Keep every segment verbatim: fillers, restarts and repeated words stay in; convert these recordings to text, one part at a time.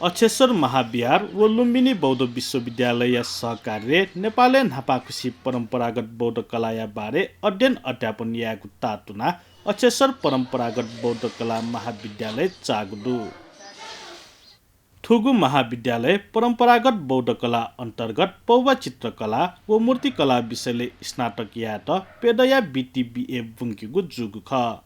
अक्षेश्वर महाविहार व लुम्बिनी बौद्ध विश्वविद्यालयया सहकार्यय् नेपालय् न्हापांखुसि परम्परागत बौद्ध कलाया बारे अध्ययन अध्यापन यायेगु ताःतुनाः अक्षेश्वर परम्परागत बौद्ध कला महाविद्यालय चाःगु दु। थुगु महाविद्यालय परम्परागत बौद्ध कला अन्तर्गत पौभा चित्रकला व मूर्तिकला विषयलय् स्नातक यायेत प्यदँया बीटीबीए ब्वंकेगु जूगु खः।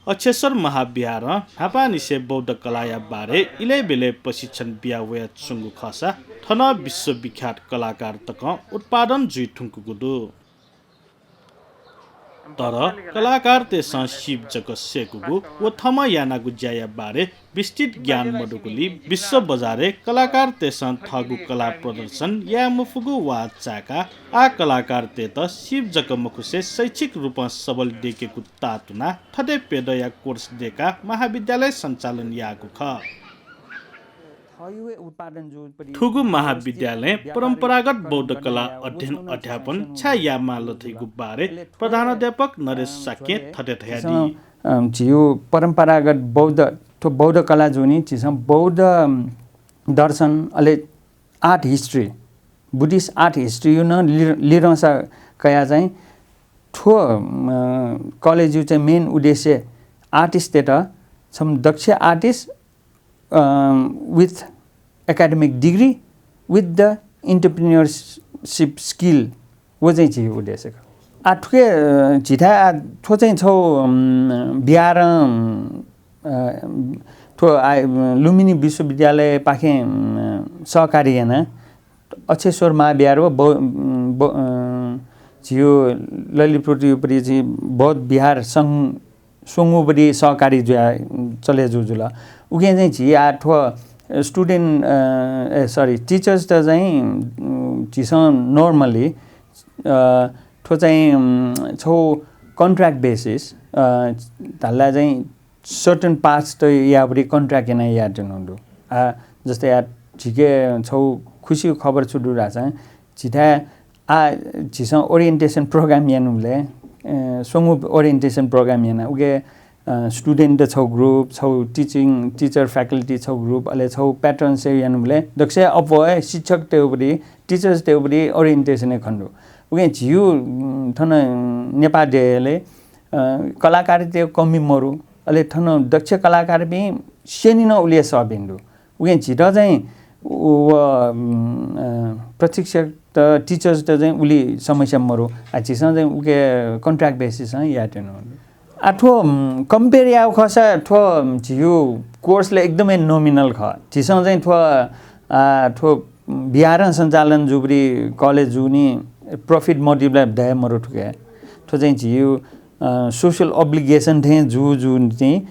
अक्षेश्वर महाविहारं न्हापांनिसें बौद्ध कलाया बारे इलय् ब्यलय् प्रशिक्षण बिया वयाच्वंगु खःसा थन विश्वविख्यात कलाकार तकं उत्पादन जुइ धुंकूगु दु। तर कलाकारतय्सं सीप जक सय्कूगु व थःम्हं यानागु ज्याया बारे विस्तृत ज्ञान मदुगुलिं विश्व बजारय् कलाकारतय्सं थःगु कला प्रदर्शन याये मफुगु वाः चाय्काः आः कलाकारतय्त सीप जक मखुसे शैक्षिक रूपं सबल दयेकेगु ताःतुनाः थथे प्यदँया कोर्स दयेकाः महाविद्यालय सञ्चालन याःगु खः। थुगु महाविद्यालयं परम्परागत बौद्ध कला अध्ययन अध्यापन छाय् यायेमाल धइगु बारे प्रधानाध्यापक नरेश शाक्यं थथे धयादी। अम, झीगु परम्परागत बौद्ध, थ्व बौद्ध कला जूनि, झीसं बौद्ध, अम, दर्शन, अले art history, Buddhist art history यु नं लिर-, लिरंसा कयाः चाहिँ थ्व, अ, कलेजयु चाहिँ main उद्देश्य artist-तय्त छम्ह दक्ष artist, अ, with academic degree, with the entrepreneurship skill, व चाहिँ झीगु उद्देश्य खः। आ, थुके, अ, झीथाय्, आ, थ्व चाहिँ छौ, अम, बिहारं, अ, थ्व, आ, लुम्बिनी विश्वविद्यालयपाखें, अम, सहकारी याना अक्षेश्वर महाविहार व बौ-, अम, बौ-, अ, झीगु ललितपुरयु परि झी बौद्ध बिहार संघ स्वंगू बरी सहकारी जुया चले जू जुल। उकिं चाहिँ झी आ थ्व student, अ, ए, sorry, teachers-त चाहिँ, उम्, झीसं normally, अ, थ्व चाहिँ, उम्, छौ contract basis, अ, धाल्ला चाहिँ certain path-त याबरी contract याना यायेत्यनु दु। आ, जस्तै आ, झीके छौ खुसी खबर छु दु धाःसा, झीथाय् आ, झीसं orientation program यानुबलय्, अ, स्वंगू orientation program याना। उके, अ, student छौ group, छौ teaching, teacher faculty छौ group, अले छौ patron से यानुबलय् दक्ष अप्वः हे शिक्षकतय् उपरि, teachers-तय् उपरि orientation हे खने दु। उके झीयु, उम्, थन नेपाः देय्‌ले, अ, कलाकारतय् कमी मरु, अले थन दक्ष कलाकारपिं स्यने नं उलि सःपिं दु। उकिं झीत चाहिँ व, उम्, अ, प्रशिक्षक त, teachers त चाहिँ उलि समस्या मरु। आ, झीसं चाहिँ उके contract basis-ं यायेत्यनु। आ, थ्व, उम्, compare याउ खःसा थ्व झीयु course ला एकदमै nominal खः। झीसं चाहिँ थ्व, आ, थ्व बिहारं सञ्चालन जुबरी college जुनि profit motive ला दये मरु थुके। थ्व चाहिँ झीयु, अ, social obligation थें जु, जु चाहिँ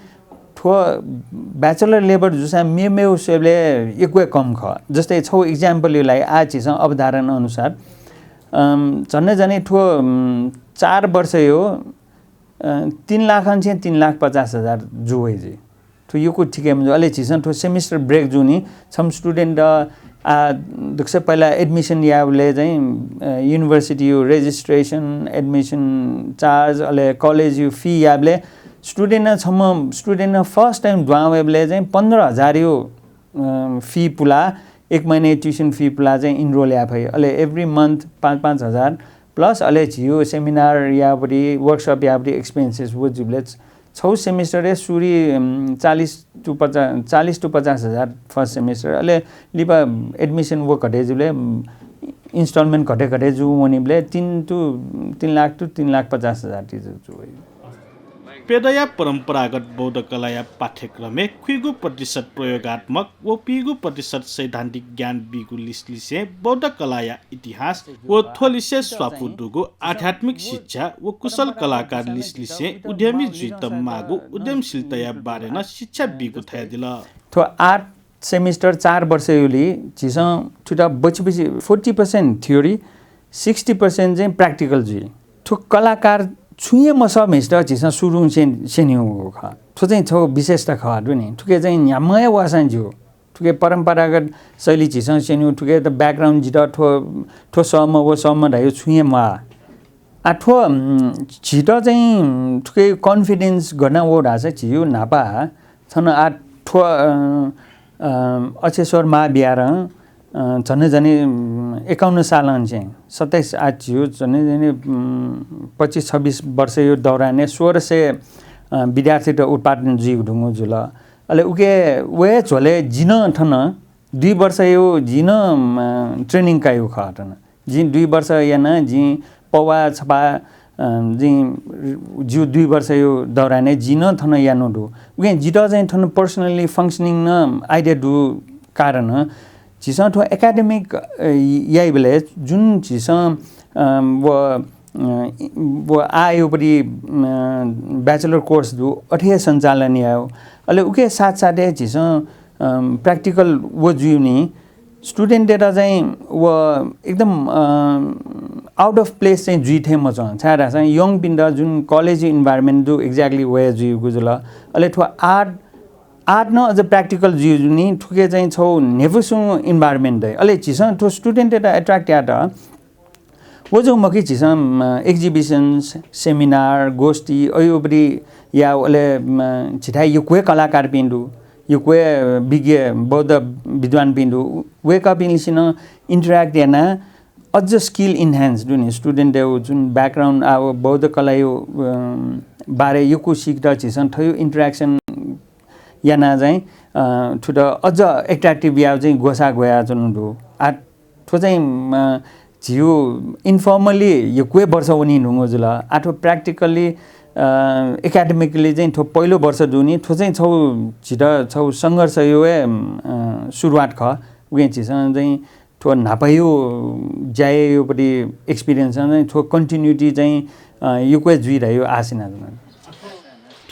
थ्व bachelor level जूसां मेमेउ स्वयेबलय् यक्व हे कम खः। जस्तै छौ example यु लागि आ झीसं अवधारणा अनुसार, अम, झन्डै झन्डै थ्व, अम, चार वर्षयु, अ, तीन लाखं छेँ तीन लाख पचास हजार जु वइ जुइ। थ्व यक्व ठिकै मजू। अले झीसं थ्व semester break जुनि छम्ह student, आ, दक्ष पहिला admission याबलय् चाहिँ, अ, university यु registration, admission charge, अले college यु fee याबलय् student न छम्ह student न first time दुहां वयेबलय् चाहिँ पन्ध्र हजार यु, अ, fee पुला, एक महिना tuition fee पुला चाहिँ enroll याये फइ। अले every month पाँच पाँच हजार plus अले झीयु seminar याबरी, workshop याबरी expenses व जुबलय् छौ semester-य् सुरी, उम्, चालिस to पचास, चालिस to पचास हजार first semester, अले लिपा admission व घटे जुबलय्, उम्, installment घटे घटे जु वनिबलय् तीन to, तीन लाख to तीन लाख पचास हजार ति जु वइ। प्यदँया परम्परागत बौद्ध कलाया पाठ्यक्रमय् खुइगू प्रतिशत प्रयोगात्मक व पीगू प्रतिशत सैद्धान्तिक ज्ञान बीगु लिसलिसें बौद्ध कलाया इतिहास व थ्व लिसे स्वापू दुगु आध्यात्मिक शिक्षा व कुशल कलाकार लिसलिसें उद्यमी जुइत माःगु उद्यमशीलताया बारे नं शिक्षा बीगु धयादिल। थ्व आठ semester चार वर्ष युलि झीसं थुत बछि बछि forty percent theory, sixty percent चाहिँ practical जुइ। थ्व कलाकार छुं हे मसःम्हेसित झीसं सुरुं स्यन-, स्यनीगु खः। थ्व चाहिँ छौ विशेषता खः दुनि। थुके चाहिँ न्ह्याम्ह हे वाःसां ज्यू। थुके परम्परागत शैली झीसं स्यनीगु, थुके त background जित थ्व, थ्व सःम्ह, व सःम्ह धाइगु छुं हे म्वाः। आ, थ्व, उम्, झीत चाहिँ, उम्, थुके confidence गन वः धाःसा झीयु न्हापा थन आः थ्व, अ, अ, अक्षेश्वर महाविहारं, अ, झन्डै झन्डै, उम्, एकाउन्न सालंनिसें, सत्ताइस आः झीगु झन्डै झन्डै, उम्, पच्चिस छब्बिस वर्षया दौरानय् सोह्र सय, अ, विद्यार्थीत उत्पादन जुइगु धुंगु जुल। अले उके व हे झ्वलय् जि नं थन दुई वर्षया जि नं, अ, training कायेगु खः थन। जिं दुई वर्ष याना, जिं पौवा छपा, अ, जिं, जिगु दुई वर्षया दौरानय् जि नं थन यानागु दु। उकिं जितः चाहिँ थन personally functioning नं idea दु कारण झीसं थ्व academic, अ, याइबलय् जुन झीसं, अ, व, अ, व आःयागु परि, अ, bachelor course दु, अथे हे सञ्चालन यायेगु। अले उके साथसाथै झीसं, अ, practical व जुइगुलिं studentतय्त चाहिँ व एकदम, अ, out of place चाहिँ जुइ थें मच्वं। छाय्धाःसा youngपिन्त जुन college environment दु, exactly व हे जुइगु जुल। अले थ्व art, art नं अझ practical जुइगुलिं थुके चाहिँ छगू न्ह्यइपुसे environment दइ। अले झीसं थ्व studentतय्त attract यायेत व जक मखु, झीसं, अ, exhibitions, seminar, गोष्ठी, अय् उपरि या, अले, अ, झीथाय् यक्व हे कलाकारपिं दु, यक्व हे विज्ञ बौद्ध विद्वानपिं दु, वय्कःपिंलिसे नं interact याना अझ skill enhance दु नि, studentया जुन background आ, व बौद्ध कलाया, अ, बारे यक्व सीकेत झीसं थ्व interaction याना चाहिँ, अ, थुत अझ attractive यायेगु चाहिँ ग्वसाः ग्वयाच्वनागु दु। आ, थ्व चाहिँ, अ, झीगु informally यक्व हे वर्ष वने धुंगु जुल। आ, थ्व practically, अ, academically चाहिँ थ्व पहिलो वर्ष दुनि, थ्व चाहिँ छगू झीत छगू संघर्षया हे, अ, सुरुवात खः। उकिं झीसं चाहिँ थ्व न्हापाया ज्याया परि experience चाहिँ थ्व continuity चाहिँ, अ, यक्व हे जुइ धयागु आश यानाच्वना।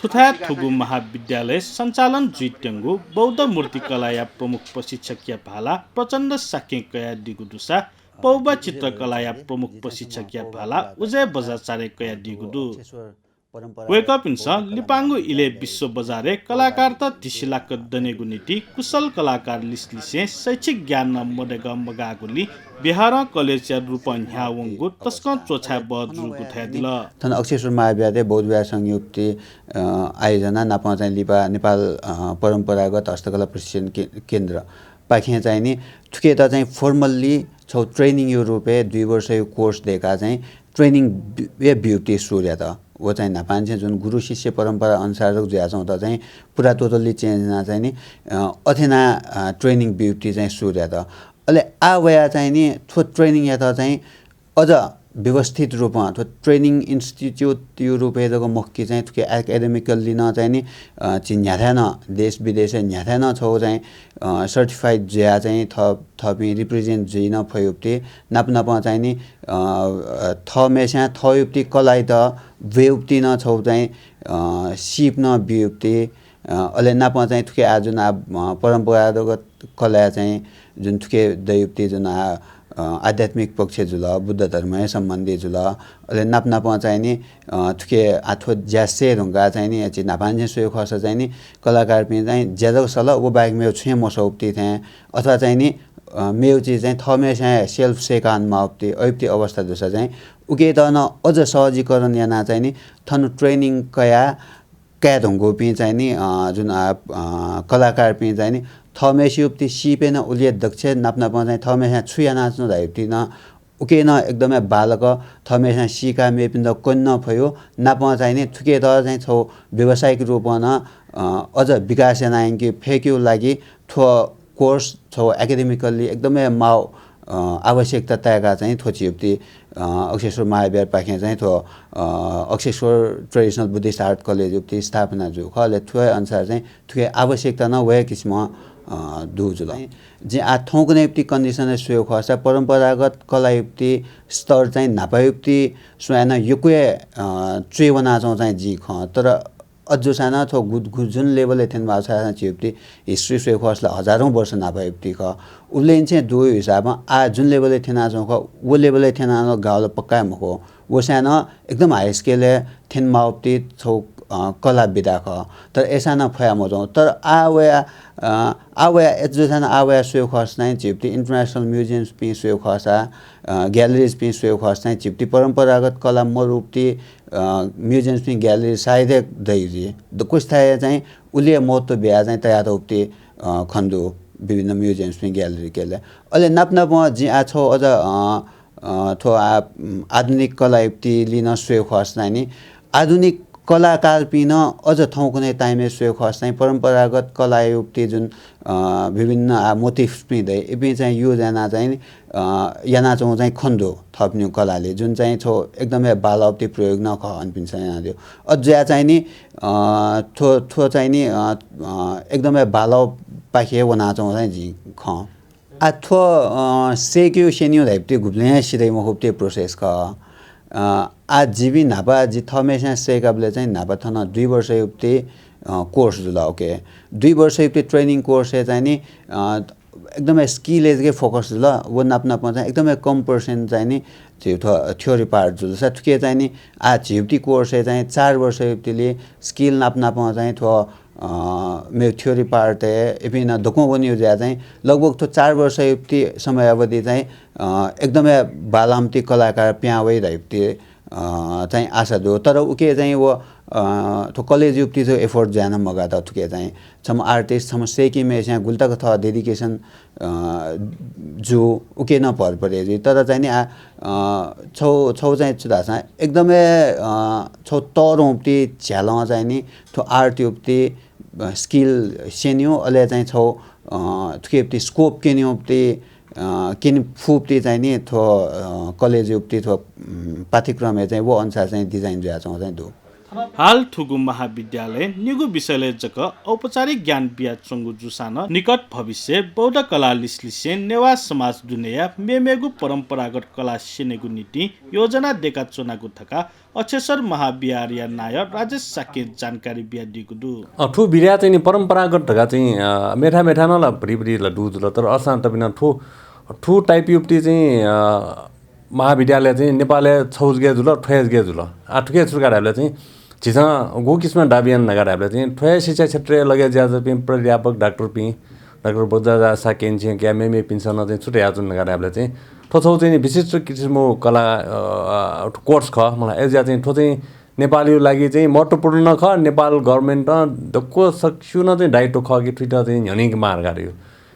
थुथाय् थुगु महाविद्यालय सञ्चालन जुइत्यंगु बौद्ध मूर्तिकलाया प्रमुख प्रशिक्षकया भाला प्रचण्ड शाक्यं कयादीगु दुसा पौवा चित्रकलाया प्रमुख प्रशिक्षकया भाला उजय बज्राचार्यं कयादीगु दु। वय्कःपिन्सं लिपांगु इलय् विश्व बजारय् कलाकारत धिसिलाक दनेगु निंतिं कुशल कलाकार लिसेलिसें शैक्षिक ज्ञान नं मदय्कं मगाःगुलिं विहारं कलेजया रूपं न्ह्यावंगु तसकं च्वछाये बहःजूगु धयादिल। थन अक्षेश्वर महाविहारय् बौद्ध विहार संघया उक्ति, अ, आयोजना नापं चाहिँ लिपा नेपाल, अ, परम्परागत हस्तकला प्रशिक्षण के-, केन्द्र पाखें चाहिँ नि थुकेत चाहिँ formally छगू training या रूपय् दुई वर्षया course दय्काः चाहिँ training बि-, या ब्यूगुति सुरु यात। व चाहिँ न्हापांनिसें जुन गुरु शिष्य परम्परा अनुसार जक जुयाच्वंगु त चाहिँ पुरा totally change यानाः चाहिँ नि, अ, अथे यानाः, अ, training ब्यूगुति चाहिँ सुरु यात। अले आः वयाः चाहिँ नि थ्व training यात चाहिँ अझ व्यवस्थित रूपं थ्व training institute या रूपय् जक मखु कि चाहिँ थुके academically नं चाहिँ नि, अ, झी न्ह्याथाय् नं, देश विदेशय् न्ह्याथाय् नं छगू चाहिँ, अ, certified जुयाः चाहिँ थ-, थःपिं represent जुइ नं फइगुति, नाप नापं चाहिँ नि, अ, अ, थःम्हेस्यां थःगुति कलायात ब्वयेगुति नं छगू चाहिँ, अ, सीप नं बीगुति, अ, अले नापं चाहिँ थुके आः जुन आः, अ, परम्परागत कलाय् चाहिँ जुन थुके दइगुति जुन आः, अ, आध्यात्मिक पक्ष जुल, बुद्ध धर्मया सम्बन्धी जुल, अले नाप नापं चाहिँ नि, अ, थुके आः थ्व ज्या सये धुंकाः चाहिँ नि, झी न्हापांनिसें स्वये खःसा चाहिँ नि, कलाकारपिं चाहिँ ज्या जक सल, व बाहेक मेगु छुं हे मसःगुति थें, अथवा चाहिँ नि, अ, मेगु चिज चाहिँ थःम्हेस्यां हे self सय्काः हनेमाःगुति, अयुगुति अवस्था दुसा चाहिँ उकेत नं अझ सहजीकरण यानाः चाहिँ नि, थन training कयाः काये धुंकूपिं चाहिँ नि, अ, जुन, अ, अ, कलाकारपिं चाहिँ नि थःम्हेसिगुति सीपय् नं उलि हे दक्ष, नाप नापं चाहिँ थःम्हेस्यां छु यानाच्वना धइगुति नं उके नं एकदमै बांलाक थःम्हेस्यां सीकाः मेपिन्त कने नं फइगु, नापं चाहिँ नि थुकेत चाहिँ छगू व्यावसायिक रूपं नं, अ, अझ विकास यानायंके फय्केगु लागि थ्व course छगू academically एकदमै माःगु, अ, आवश्यकता ताय्काः चाहिँ थ्व झीगुति, अ, अक्षेश्वर महाविहारपाखें चाहिँ थ्व, अ, अक्षेश्वर Traditional Buddhist Art College उगुति स्थापना जूगु खः। अले थ्व हे अनुसार चाहिँ थुके आवश्यकता नं व हे किसिमं, अ, दु जुल। जिं आः थौंकन्हय्‌गुति condition-य् स्वये खःसा परम्परागत कलायुगुति स्तर चाहिँ न्हापायुगुति स्वयां नं यक्व हे, अ, च्वय् वनाच्वंगु चाहिँ जिं खं। तर अझ जूसां नं थ्व गु-, गु-, जुन level-य् थ्यनेमाःगु, छाय्धाःसा झीगुति history स्वये खःसा ला हजारौं वर्ष न्हापायुगुति खः। उबलय् निसें दुगु हिसाबं आः जुन level-य् थ्यनाच्वंगु खः, व level-य् थ्यनाच्वंगु गाःगु ला पक्का हे मखु। व स्वयां नं एकदम high scale-य् थ्यनेमाःगुति छगू अ, कला विधा खः। तर अय्‌सां नं फया मच्वं। तर आः वया, अ, आः वया, अथे जूसां नं आः वया स्वये खःसा चाहिँ झीपिं international museumsपिं स्वये खःसा, अ, galleries पिं स्वये खःसा चाहिँ झीपिं परम्परागत कला मरुपिं, अ, museumsपिं gallery सायद हे दइ जुइ। दक्वसिथाय् चाहिँ उलि हे महत्व बियाः चाहिँ तयातःपिं, अ, खने दु विभिन्न museumsपिं gallery कय्‌लय्। अले नाप नापं जिं आः छगू अझ, अ, अ, थ्व आ-, उम्, आधुनिक कलायुक्तिलिं नं स्वये खःसा चाहिँ नि, आधुनिक कलाकारपिं नं अझ थौंकन्हय् time-य् स्वये खःसा चाहिँ परम्परागत कलायुक्ति जुन, अ, विभिन्न आ motifsपिं दइ, इपिं चाहिँ use यानाः चाहिँ नि, अ, यानाच्वंगु चाहिँ खने दु थःपिनिगु कलालय्, जुन चाहिँ छगू एकदमै बांलाःपिं प्रयोग नं खः अनपिन्सं यानादिउ। अथे जुयाः चाहिँ नि, अ, थ्व, थ्व चाहिँ नि, अ, अ, एकदमै बांलाःपाखे वनाच्वंगु चाहिँ जिं खं। आः थ्व, अ, सय्‌केगु स्यनेगु धइपिं गुबलें हे सिधइ मखुपिं process खः। अ, आः जिपिं न्हापा, जि थःम्हेस्यां सय्‌काबलय् चाहिँ न्हापा थन दुई वर्षयुपिं, अ, course जुल, OK। दुई वर्षयुपिं training course-य् चाहिँ नि, अ, एकदमै skill-य् जक focus जुल। व नाप नापं चाहिँ एकदमै कम percent चाहिँ नि झीगु थ्व theory part जुल। सा थुकी चाहिँ नि आः झीपिं course-य् चाहिँ चार वर्षयुपिंलि skill नाप नापं चाहिँ थ्व अ, मेगु theory part-य् इपिं नं दक्वं वनेगु जुयाः चाहिँ लगभग थ्व चार वर्षयुपिं समय अवधि चाहिँ, अ, एकदमै बांलाःपिं कलाकार पिहां वइ धइपिं, अ, चाहिँ आशा दु। तर उकी चाहिँ व, अ, थ्व कलेजयुपिं थ्व effort जुयाः नं मगात थुकी चाहिँ। छम्ह artist, छम्ह सय्‌कीम्हेस्यां गुलि तक थः dedication अ, जू, उकी नं भर परे जुइ। तर चाहिँ नि आ, अ, छगू, छगू चाहिँ छु धाःसा एकदमै, अ, छगू तःधंपिं झ्यालं चाहिँ नि थ्व art-युपिं, अ, skill स्यनेगु, अले चाहिँ छगू, अ, थुकियुपिं scope क्यनेगुपिं, अ, क्यने फुपिं चाहिँ नि थ्व, अ, कलेजयुपिं थ्व, उम्, पाठ्यक्रमय् चाहिँ व अनुसार चाहिँ design जुयाच्वंगु चाहिँ दु। हाल थुगु महाविद्यालयं निगू विषयलय् जक औपचारिक ज्ञान बियाच्वंगु जूसां नं निकट भविष्यय् बौद्ध कला लिसेलिसें नेवाः समाज दुनेया मेमेगु परम्परागत कला स्यनेगु निंतिं योजना दयेकाच्वनागु धकाः अक्षेश्वर महाविहारया नायः राजेश शाक्यं जानकारी बियादीगु दु। अ, थ्व विधाय् चाहिँ नि परम्परागत धकाः चाहिँ, अ, मेथाय् मेथाय् नं ला भुरि भुरि ला दु जुल, तर असां तपिं नं थ्व, थ्व type-युपिं चाहिँ, अ, महाविद्यालय चाहिँ नेपालय् छगू जक जुल, थ्व हे जक जुल। आः थुकी छु धकाः धायेबलय् चाहिँ झीसं गु किसिमं दाबी याना धकाः धायेबलय् चाहिँ थ्व हे शिक्षा क्षेत्रय् लगे जुयाच्वंपिं प्राध्यापक डाक्टरपिं, डाक्टर बौद्धराज शाक्यं निसें कयाः मेमेपिन्सं नं चाहिँ छु धयाच्वन धकाः धायेबलय् चाहिँ थ्व छगू चाहिँ नि विशिष्ट किसिमगु कला, अ, अ, course खः। मला अय् जुयाः चाहिँ थ्व चाहिँ नेपालया लागि चाहिँ महत्त्वपूर्ण नं खः, नेपाल government-ं दक्व सकसिगु नं चाहिँ दायित्व खः कि थुइत चाहिँ न्ह्यःने कि माः धकाः धइगु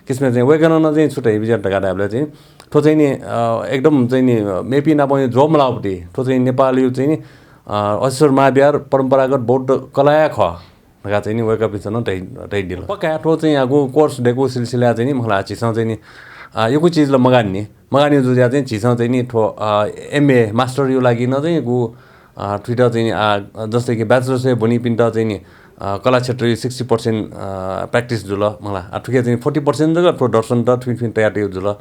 किसिमं चाहिँ वय्कलं नं चाहिँ छु धयाबिज्यात धकाः धायेबलय् चाहिँ थ्व चाहिँ नि, अ, एकदम चाहिँ नि, अ, मेपिं नाप ज्वः मलाःगु पति। थ्व चाहिँ नेपालया चाहिँ नि, अ, अक्षेश्वर महाविहार परम्परागत बौद्ध कलाया खः धकाः चाहिँ नि वय्कःपिन्सं नं धयादिल। पक्का थ्व चाहिँ आगु course दयेकूगु सिलसिलाय् चाहिँ नि मला झीसं चाहिँ नि, अ, यक्व चिज ला मगानि नि। मगानि जूगु जुयाः चाहिँ झीसं चाहिँ नि थ्व, अ, M A master-या लागि नं चाहिँ गु अ, थुइत चाहिँ नि, आ, जस्तै कि bachelors-य् ब्वनीपिन्त चाहिँ नि, अ, कला क्षेत्रया sixty percent, अ, practice जुल मला। आ, थुकी चाहिँ forty percent जक थ्व दर्शन त थुइथुइ तयातयागु जुल।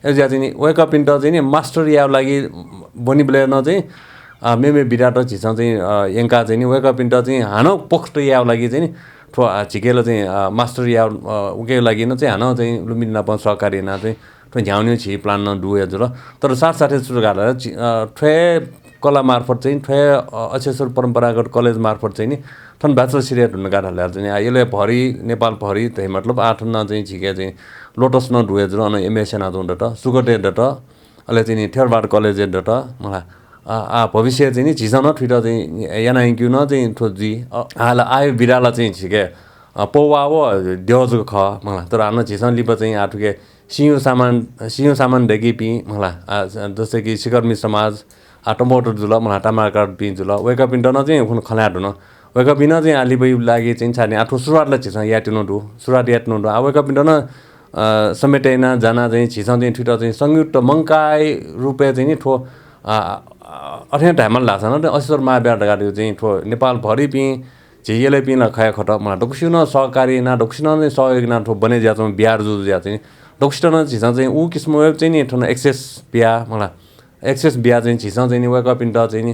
अय् जुयाः चाहिँ नि वय्कःपिन्त चाहिँ नि master यायेगु लागि ब्वनीबलय् नं चाहिँ, अ, मेमे विधात झीसं चाहिँ, अ, यंकाः चाहिँ नि वय्कःपिन्त चाहिँ हानं पोख्त यायेगु लागि चाहिँ नि थ्व, अ, झीके ला चाहिँ, अ, master यायेगु, अ, उकिया लागि नं चाहिँ हानं चाहिँ लुम्बिनी नाप सहकार्य यानाः चाहिँ थ्व न्ह्याःवनेगु झी plan नं दु हे जुल। तर साथसाथै छु धकाः धाःसा झी, अ, थ्व हे कला मार्फत चाहिँ थ्व हे, अ, अक्षेश्वर परम्परागत कलेज मार्फत चाहिँ नि थन bachelor सिधये धुन धकाः धाःसा चाहिँ नि, आ, यलय् भरि, नेपाल भरि धइ मतलब आ थन नं चाहिँ झीके चाहिँ Lotus नं दु हे जुल, अन M A स्यनाच्वंगु दत, सुगत हे दत, अले चाहिँ नि Theravada College हे दत मला। आ, आ, भविष्यय् चाहिँ नि झीसं नं थुइत चाहिँ याना यंकेगु नं चाहिँ थ्व जुइ। अ, हाल आः विधाला चाहिँ झीके, अ, पौवा व द्यः जक खः मला। तर हानं झीसं लिपा चाहिँ आ थुके सिंहु सामान, सिंहु सामान दय्कीपिं मला, आ, जस्तै कि सिकर्मी समाज, आ, तम्बोट जुल मला, ताम्राकारपिं जुल, वय्कःपिन्त नं चाहिँ उखुन्हु खँ ल्हाये धुन। वय्कःपिं नं चाहिँ आ लिपाया लागि चाहिँ छाय् आ थ्व सुरुवात ला झीसं यायेत्यनागु दु, सुरुवात यायेत्यनागु दु। आ वय्कःपिन्त नं, अ, समेटे यानाः जानाः चाहिँ झीसं चाहिँ थुइत चाहिँ संयुक्त मंकाः रूपय् चाहिँ नि थ्व, अ, अ, अथे धायेमाल धाःसा नं अक्षेश्वर महाविहार धकाः चाहिँ थ्व नेपाल भरिपिं झी यलय्‌पिं ला खया खत मला, दक्वसिनं सहकार्य यानाः, दक्वसिनं चाहिँ सहयोग यानाः थ्व बने जुयाच्वंगु विहार जू जुयाः चाहिँ दक्वसित नं झीसं चाहिँ उ किसिमं चाहिँ नि थन access बियाः मला, access बियाः चाहिँ झीसं चाहिँ नि वय्कःपिन्त चाहिँ नि,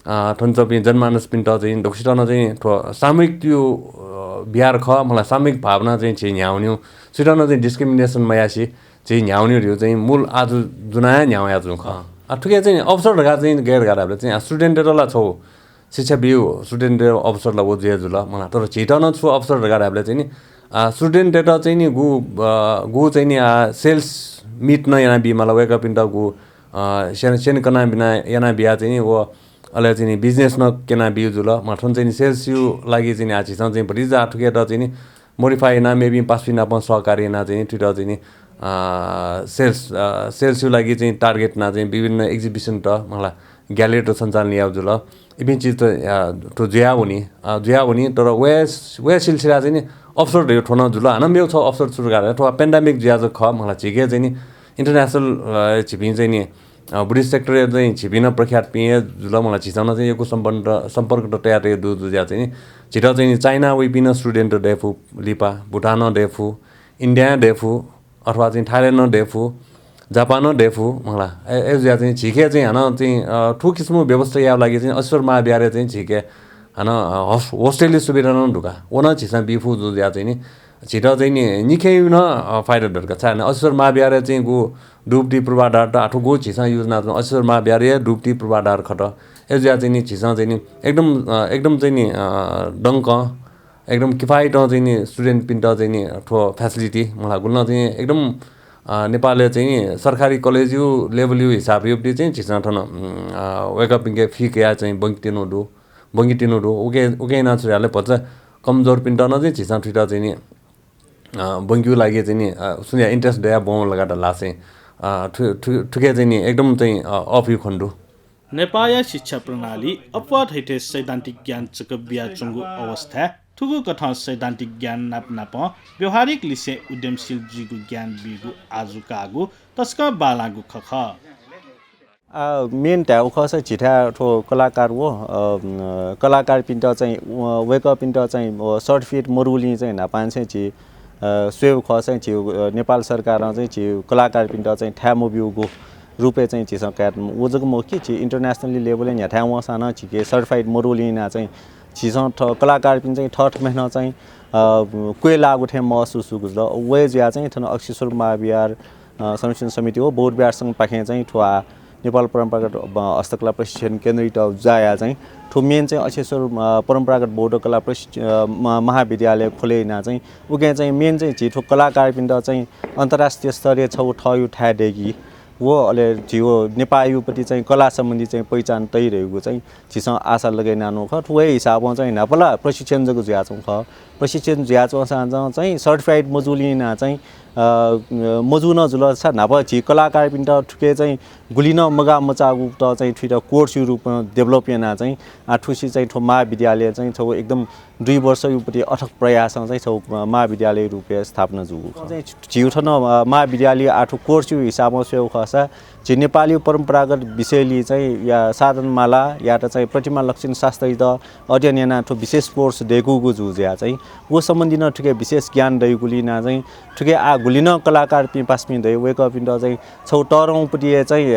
अ, थन च्वंपिं जनमानसपिन्त चाहिँ दक्वसित नं चाहिँ थ्व सामूहिक त्यो, अ, विहार खः मला, सामूहिक भावना चाहिँ झी न्ह्याःवनेगु, सुइत नं चाहिँ discrimination मयासें झी न्ह्याःवनेगु धइगु चाहिँ मूल आजु जुनाया न्ह्याःवयाच्वंगु खः। आ, थुके चाहिँ अवसर धकाः चाहिँ गय् धकाः धाःबलय् चाहिँ, आ, student-यात ला छगू शिक्षा बिउ student-य् अवसर ला व जुया जुल मला। तर झीत नं छु अवसर धकाः धायेबलय् चाहिँ नि, आ, student-य् त चाहिँ नि गु, आ, गु चाहिँ नि, आ, sales meet नं याना बी मला, वय्‌कःपिन्त गु, आ, स्यन, स्यन कना बिना याना बिया चाहिँ नि व अले चाहिँ नि business नं क्यना बिउ जुल। मला थन चाहिँ नि sales-यु लागि चाहिँ नि आ झीसं चाहिँ भतिचा थुके त चाहिँ नि modify याना maybe पासापिं नाप सहकार्य याना चाहिँ नि थुइत चाहिँ नि, आ, sales, आ, sales-यु लागि चाहिँ target याना चाहिँ विभिन्न exhibition त मला gallery त सञ्चालन याउ जुल। इपिं चिज त, आ, थ्व जुया वनी, आ, जुया वनी, तर वया, वया सिलसिला चाहिँ नि अवसर धयो थ्व नं जुल। हानं मेउ छ अवसर सुरु गार थ्व pandemic जुया जक खः मला झीके चाहिँ नि international, आ, झीपिं चाहिँ नि, आ, Buddhist sector-य् चाहिँ झीपिं नं प्रख्यातपिं हे जुल मला झीसं नं चाहिँ यक्व सम्बन्ध, सम्पर्क त तया तया दु जुया चाहिँ नि झीत चाहिँ नि China वइपिं नं student दयेफु लिपा, भुटान नं दयेफु, India नं दयेफु, अथवा चाहिँ Thailand नं दयेफु, जापान नं दयेफु मला। ए, ए जुया चाहिँ झीके चाहिँ हानं चाहिँ, अ, थु किसिम व्यवस्था याउ लागि चाहिँ असिश्वर महाविहारय् चाहिँ झीके हानं, अ, हस-, hostel-यु सुविधा नं दुका। व नं झीसं बिफु जु जुया चाहिँ नि झीत चाहिँ नि निखें नं, अ, फाइदा दरका। छाय् हानं असिश्वर महाविहारय् चाहिँ गु दुपति पूर्वाधार त आथु गु झीसं योजना चाहिँ असिश्वर महाविहारय् दुपति पूर्वाधार खत। ए जुया चाहिँ नि झीसं चाहिँ नि एकदम, अ, एकदम चाहिँ नि, अ, दंक एकदम किफायतं चाहिँ नि student-पिन्त चाहिँ नि थ्व facility मला गुलिं चाहिँ एकदम, अ, नेपालय् चाहिँ नि सरकारी college-यु level-यु हिसाबयुपति चाहिँ झीसं थन, उम्, अ, वय्‌कःपिन्के fee कया चाहिँ ब्वंकेत्यनु दु, ब्वंकेत्यनु दु। उके, उके याना छु याले भचा कमजोरपिन्त नं चाहिँ झीसं थुइत चाहिँ नि, अ, ब्वंकेयु लागि चाहिँ नि, अ, सुन्या interest दया ब्वं लगात ला चाहिँ, अ, थु, थु, थुके चाहिँ नि एकदम चाहिँ, अ, अःपुयु खने दु। नेपाःया शिक्षा प्रणाली अप्वः धइथें सैद्धान्तिक ज्ञान जक बियाच्वंगु अवस्थाय् थुगु कथं सैद्धान्तिक ज्ञान नाप नापं व्यावहारिक लिसें उद्यमशील जुइगु ज्ञान बीगु आजु काःगु तसकं बांलाःगु खँ खः। आ, main धायेगु खःसा झीथाय् थ्व कलाकार व, अ, कलाकारपिन्त चाहिँ, अ, वय्‌कःपिन्त चाहिँ, अ, certificate मरुलिं चाहिँ न्हापां चाहिँ झी, अ, स्वयेगु खःसा चाहिँ झी, अ, नेपाल सरकारं चाहिँ झी कलाकारपिन्त चाहिँ थाय् मब्यूगु रूपय् चाहिँ झीसं कायेत व जक मखु कि झी internationally level-य् न्ह्याथाय् वंसां नं झीके certified मरुलिं यानाः चाहिँ झीसं थ-, कलाकारपिं चाहिँ थःथम्हें नं चाहिँ, अ, क्वय् लाःगु थें महसुस जूगु जुल। व हे जुयाः चाहिँ थन अक्षेश्वर महाविहार, अ, संरक्षण समिति व बौद्ध विहार संघपाखें चाहिँ थ्व आ नेपाल परम्परागत, अ, हस्तकला प्रशिक्षण केन्द्रयात जायाः चाहिँ थ्व main चाहिँ अक्षेश्वर, अ, परम्परागत बौद्ध कला प्रशिक्ष-, अ, म-, महाविद्यालय खोले यानाः चाहिँ उके चाहिँ main चाहिँ झी थ्व कलाकारपिन्त चाहिँ अन्तर्राष्ट्रिय स्तरीय छगू थःगु थाय् दय्‌की व अले झी व नेपाःयुपति चाहिँ कला सम्बन्धी चाहिँ पहिचान तइ धइगु चाहिँ झीसं आशा लगय् यानानु खः। थ्व हे हिसाबं चाहिँ न्हापा ला प्रशिक्षण जक जुयाच्वं खः। प्रशिक्षण जुयाच्वंसां चाहिँ certified मजूलिं यानाः चाहिँ, अ, मजू नं जुल। सा न्हापा झी कलाकारपिन्त थुके चाहिँ गुलि नं मगाः मचाःगुत चाहिँ थुइत course-यु रूपं develop यानाः चाहिँ आ थुसी चाहिँ थ्व महाविद्यालय चाहिँ छगू एकदम दुई वर्षयुपति अथक प्रयासं चाहिँ छगू, अ, महाविद्यालय रूपय् स्थापना जूगु खः। चाहिँ झीगु थन, अ, महाविद्यालय आ थ्व course-यु हिसाबं स्वयेगु खःसा झी नेपाःयु परम्परागत विषयलय् चाहिँ या साधनमाला यात चाहिँ प्रतिमा लक्षण शास्त्रयात अध्ययन यानाः थ्व विशेष course दय्‌कूगु जू जुयाः चाहिँ व सम्बन्धी नं थुके विशेष ज्ञान दइगुलिं यानाः चाहिँ थुके आ गुलि नं कलाकारपिं पासापिं दइ वय्‌कःपिन्त चाहिँ छगू तःधंगुपति हे चाहिँ, अ,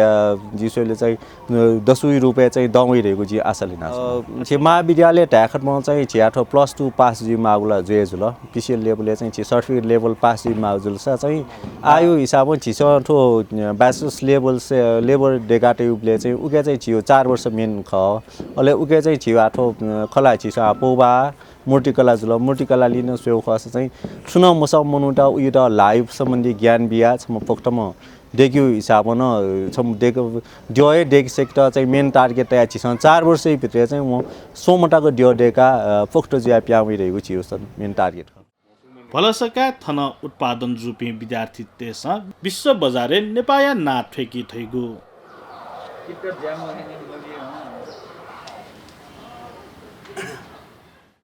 जिं स्वयेबलय् चाहिँ, अ, दसुइ रूपय् चाहिँ दंवइ धइगु जिं आशा यानाच्वना। अ, झी महाविद्यालय धायेखतमा चाहिँ झी आ थ्व plus two pass जुइमाःगु ला जुया जुल। PCL level-य् चाहिँ झी certificate level pass जुइमाःगु जुलसा चाहिँ आःयु हिसाबं झीसं थ्व, अ, bachelor's level से, level दय्‌का तयुबलय् चाहिँ उके चाहिँ झीयु चार वर्ष main खः। अले उके चाहिँ झीयु आ थ्व, अ, खला झीसं आ पौभा मूर्तिकला जुल। मूर्तिकलालय् नं स्वयेगु खःसा चाहिँ छुं नं मसःम्ह मनूत उइत ल्हाःयु सम्बन्धी ज्ञान बियाः छम्ह पोख्तम्ह दय्‌केयु हिसाबं नं, अ, छम्ह दय्‌क-, द्यः हे दय्‌के सकेत चाहिँ main target तयाः झीसं चार वर्षयु भित्रय् चाहिँ वं स्वम्ह तक द्यः दय्‌काः, अ, पोख्त जुयाः पिहां वइ धइगु झीयु स-, main target खः। भलसा काय् थन उत्पादन जूपिं विद्यार्थीतय्‌सं विश्व बजारय् नेपाःया नां थ्वय्‌के धइगु।